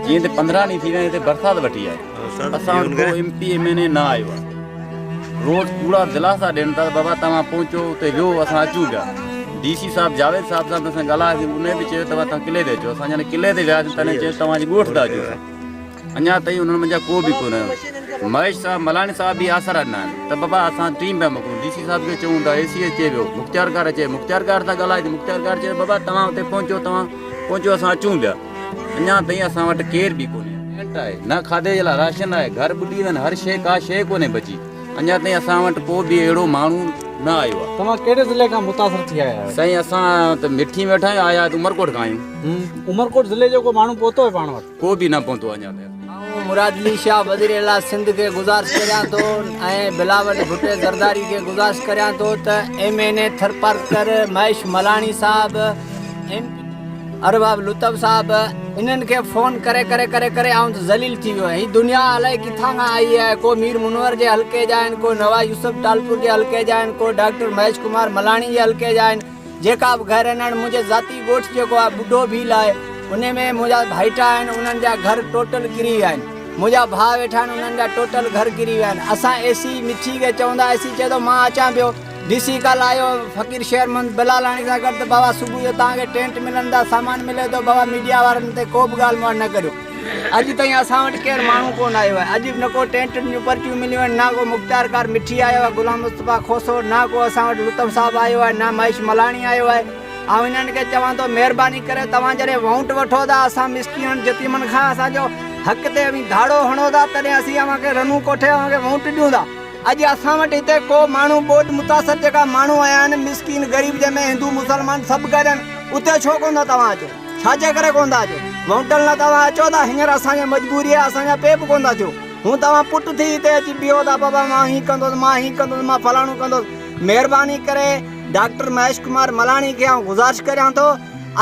جيئن ته 15 ڏينهن ٿي ويا آهن هتي برسات وٺي آهي اسان وٽ ڪو ايم پي ايم اين اي نه آيو آهي روز ڪوڙا دلاسا ڏين ٿا ته بابا توهان پهچو اتي ويو اسان اچون پيا ڊي سي صاحب جاويد صاحب سان به اسان ڳالهاياسين ان به چيو ته توهان قلعي تي اچو اسان جڏهن قلعي تي وياسين تڏهن چيو توهان جي ڳوٺ ٿا اچون اڃا تائين انهن منجهان ڪو به ڪونه آيو. مهيش صاحب ملاڻي صاحب به آسرا ڏنا آهن ته بابا اسان ٽيم پيا موڪليون. ڊي سي صاحب کي چئون ٿا اي سي اچي ويو، مختيارڪار اچي ويو، مختيارڪار سان ڳالهائي ته مختيارڪار چيو بابا توهان اتي پهچو توهان پهچو اسان اچون پيا. اڃا تائين اسان وٽ ڪير به ڪونهي. ٽينٽ آهي نه کاڌي جي لاء راشن آهي، گهر ٻڏي ويا آهن، هر شيء ڪا شيء ڪونهي بچي. اڃا تائين اسان وٽ ڪو به اهڙو ماڻهو نه آيو آهي. توهان ڪهڙي ضلعي کان متاثر ٿي آيا آهيو؟ سائين اسان ته مٺي ۾ ويٺا آهيون، آيا ته عمرڪوٽ کان آهيون. عمرڪوٽ ضلعي جو ڪو ماڻهو پهتو آهي پاڻ وٽ؟ ڪو به نه پهتو اڃا تائين. آئون مراد علي شاهه وزير اعليٰ سنڌ کي گذارش ڪريان ٿو ۽ بلاول ڀٽي زرداري کي گذارش ڪريان ٿو ته M N A Tharparkar Mahesh Malani صاحب ايم پي ارباب لطف صاحب انهن کي فون ڪري ڪري ڪري ڪري آئون ته ذليل ٿي ويو آهيان هي دنيا الائي ڪٿان کان آئي آهي ڪو مير منور جي حلقي جا آهن ڪو نواز يوسف ٽالپور جي حلقي جا آهن ڪو ڊاڪٽر مهيش ڪمار ملاڻي جي حلقي جا آهن جيڪا به گهر آهن منهنجي ذاتي ڳوٺ جيڪو آهي ٻڍو ڀيل آهي انهي ۾ منهنجا ڀائيٽا آهن انهن جا گهر ٽوٽل ڪري ويا آهن منهنجا ڀاء ويٺا آهن انهن جا ٽوٽل گهر ڪري ويا آهن اسان اي سي مٺي کي چوندا اي سي چئي ٿو مان اچان پيو ڊي سي ڪالهه آيو فقير شير محمد بلالاڻي سان گڏ ته بابا صبح جو توهان کي ٽينٽ ملندا سامان ملي ٿو بابا ميڊيا وارن تي ڪو به ڳالهه مهاڙ نه ڪريو اڄ تائين اسان وٽ ڪير ماڻهو ڪونه آيو آهي اڄ نه ڪو ٽينٽن جون پرچيون مليون آهن نه ڪو مختيارڪار مٺي آيو آهي غلام مصطفيٰ کوسو نه ڪو اسان وٽ لطف صاحب آيو آهي نه مهيش ملاڻي آيو آهي آئون انهن کي چوان ٿو مهرباني ڪري توهان جڏهن وونٽ وٺو ٿا اسان مسڪينن يتيمن کان اسان جو حق تي اوهين ڌاڙو هڻو ٿا تڏهن اسين اوهان کي رنون ڪوٺي اوهان کي وونٽ ڏيون ٿا اڄ اسان وٽ هتي ڪو ماڻهو ٻوڏ متاثر جيڪا ماڻهو آيا آهن مسڪين غريب جنهن ۾ هندو مسلمان سڀ گڏ آهن اتي ڇو ڪونه ٿا توهان اچو ڇا جي ڪري ڪونه ٿا اچو؟ وونٽن لاء توهان اچو ٿا، هينئر اسان جي مجبوري آهي، اسان جا پي به ڪونه ٿا ٿيو. هون توهان پٽ ٿي هتي اچي بيهو ٿا، بابا مان هين ڪندس، مان هين ڪندس، مان فلاڻو ڪندس. مهرباني ڪري ڊاڪٽر مهيش ڪمار ملاڻي کي آئون گذارش ڪريان ٿو،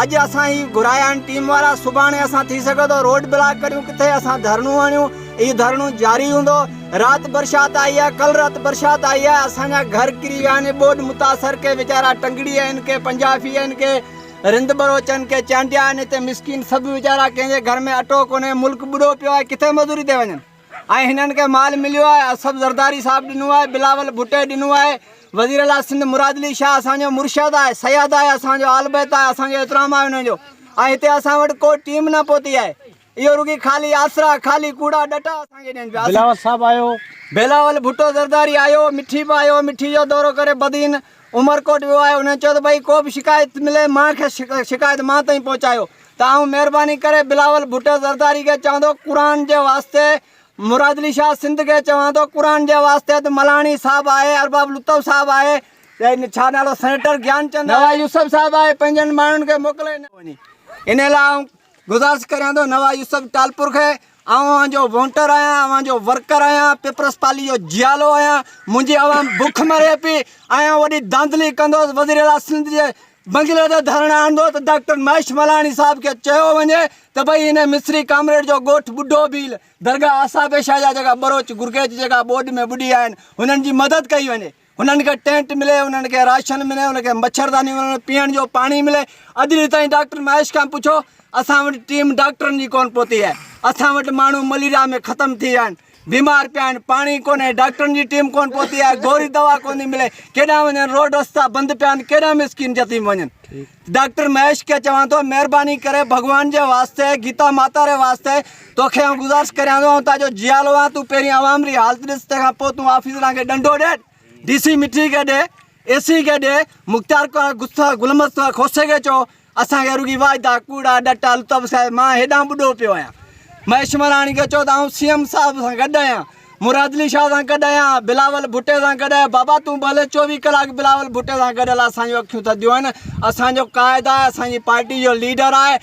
اڄ اسان هي گهرايا آهن ٽيم وارا، سڀاڻي اسان ٿي سگهي ٿو روڊ بلاڪ ڪريون، ڪٿي اسان ڌرڻو هڻيون، اهو ڌرڻو جاري هوندو. رات برسات آئي آهي، ڪل رات برسات آئي آهي، اسان جا گهر ڪري ويا آهن، ٻوڏ متاثر ڪي ويچارا ٽنگڙي آهن، ڪي پنجابي آهن، ڪي رند ٻروچن ڪي چانڊيا آهن هتي مسڪين سڀ ويچارا ڪنهن جي گهر ۾ اٽو ڪونهي ملڪ ٻڏو پيو آهي ڪٿي مزوري تي وڃن ۽ هنن کي مال مليو آهي سڀ زرداري صاحب ڏنو آهي بلاول ڀٽي ڏنو آهي وزير اعليٰ سنڌ مراد علي شاهه اسان جو مرشد آهي سيد آهي اسان جو آل بيت آهي اسان جو احترام آهي انهن جو ۽ هتي اسان وٽ ڪو ٽيم نه پهتي آهي اهو رڳي خالي آسرا خالي ڪوڙا ڏٽا اسان کي ڏين پيا بلاول صاحب آيو. بلاول ڀٽو زرداري آيو مٺي به آيو مٺي جو دورو ڪري بدين عمرڪوٽ ويو آهي انهن چيو ته ڀئي ڪو به شڪايت ملي مان کي شڪايت مان تائين پهچايو ته آئون مهرباني ڪري بلاول ڀٽو زرداري کي چوان ٿو قرآن جي واسطي مراد علي شاهه سنڌ کي چوان ٿو قرآن جي واسطي ته ملاڻي صاحب آهي ارباب لطف صاحب آهي ڇا نالو سينيٽر گيان چند نواز يوسف صاحب آهي پنهنجن ماڻهن کي موڪلي نه وڃي ان لاء آئون گذارش ڪريان ٿو نواز يوسف ٽالپر کي آئون اوهان جو وونٽر آهيان اوهان جو ورڪر آهيان پيپلز پارٽي جو جيالو آهيان منهنجي عوام بک مري پئي ۽ آئون وڏي ڌانڌلي ڪندوس وزير اعليٰ سنڌ جي بنگلي تي ڌرڻا هڻندو ته ڊاڪٽر مهيش ملاڻي صاحب کي چيو وڃي ته ڀئي هن مصري ڪامريڊ جو ڳوٺ ٻڍو ڀيل درگاهه آصابي شاهه جا جيڪا ٻروچ گرگيچ جيڪا ٻوڏ ۾ ٻڏي آيا آهن هنن جي مدد ڪئي وڃي. هنن کي ٽينٽ ملي، انهن کي راشن ملي، انهن کي مڇرداني ملن، پيئڻ جو پاڻي ملي. اڄ ڏينهن تائين ڊاڪٽر مهيش کان پڇو، اسان وٽ ٽيم ڊاڪٽرن جي ڪونه پهتي آهي. اسان وٽ ماڻهو مليريا ۾ ختم ٿي ويا آهن، بيمار پيا آهن، پاڻي ڪونهي، ڊاڪٽرن جي ٽيم ڪونه پهتي آهي، گوري دوا ڪونه ٿي ملي، ڪيڏانهن وڃن، روڊ رستا بند پيا آهن، ڪيڏانهن مسڪين يتيم وڃن. ڊاڪٽر مهيش کي چوان ٿو مهرباني ڪري ڀڳوان جي واسطي گيتا ماتا ري واسطي توکي آئون گذارش ڪريان ٿو آئون تنهنجو جيالو آهيان تون پهرين عوام ري حالت ڏس تنهن کان پوء تون آفيسران کي ڏنڊو ڏي ڊي سي مٺي کي ڏي اي سي کي ڏي مختيار گستا گل مصطفيٰ کوسي کي چئو اسان کي رڳي واعدا ڪوڙا ڏٽا الطف صاحب مان هيڏانهن ٻڏو پيو آهيان مهيش ملاڻي کي چئو ته آئون سي ايم صاحب سان گڏ آهيان مراد علي شاهه سان گڏ آهيان، بلاول ڀٽي سان گڏ آهيان، بابا تون ڀلي 24 ڪلاڪ بلاول ڀٽي سان گڏ هل اسان جون اکيون ٿڌيون آهن، اسان جو قائد آهي، اسان جي پارٽي جو ليڊر آهي،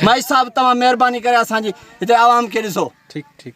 مهيش صاحب توهان مهرباني ڪري اسان جي هتي عوام کي ڏسو. ٺيڪ ٺيڪ.